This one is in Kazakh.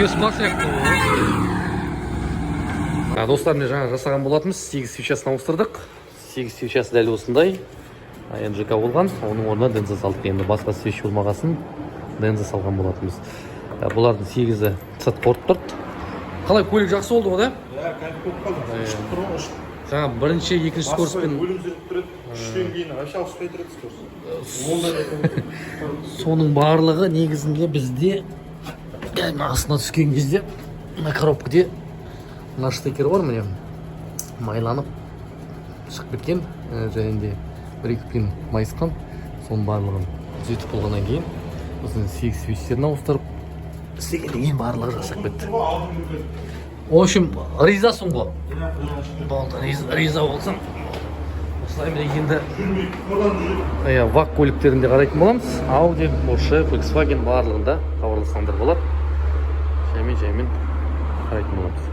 Күйесі бар сияқты ғой. Достар, міне, жаңа жасаған болатынбыз, сегіз свечасын ауыстырдық. Сегіз свечасы дәл осындай НЖК болған, оның орнына Денза салдық. Енді басқа свеч болмағасын, Денза салған болатынбыз. Бұлардың сегізі сырт қорып тұрды. Қалай, көлік жақсы болды ғой, да? Иә, кайф болып қалды. Ұшып тұр ғой, ұшып. Жаңа бірінші, екінші скоростьпен. Өлім жүріп тұрады. Үштен кейін вообще ауыспай тұрады скорость. Онда Соның барлығы негізінде бізде дәл мына астына түскен кезде мына коробкада мына штекер бар, міне, майланып шығып кеткен, және де бір екі пин майысқан. Соның барлығын түзетіп болғаннан кейін, сосын сегіз свечтерін ауыстырып істегеннен кейін барлығы жасап кетті. В общем, ризасың ғой? Болды, риза болсаң, осылай. Міне, енді, иә, ВАГ көліктерінде қарайтын боламыз. Ауди, Порше, Volkswagen, барлығында хабарлассаңдар болады. Жаймен жаймен қарайтын боламыз.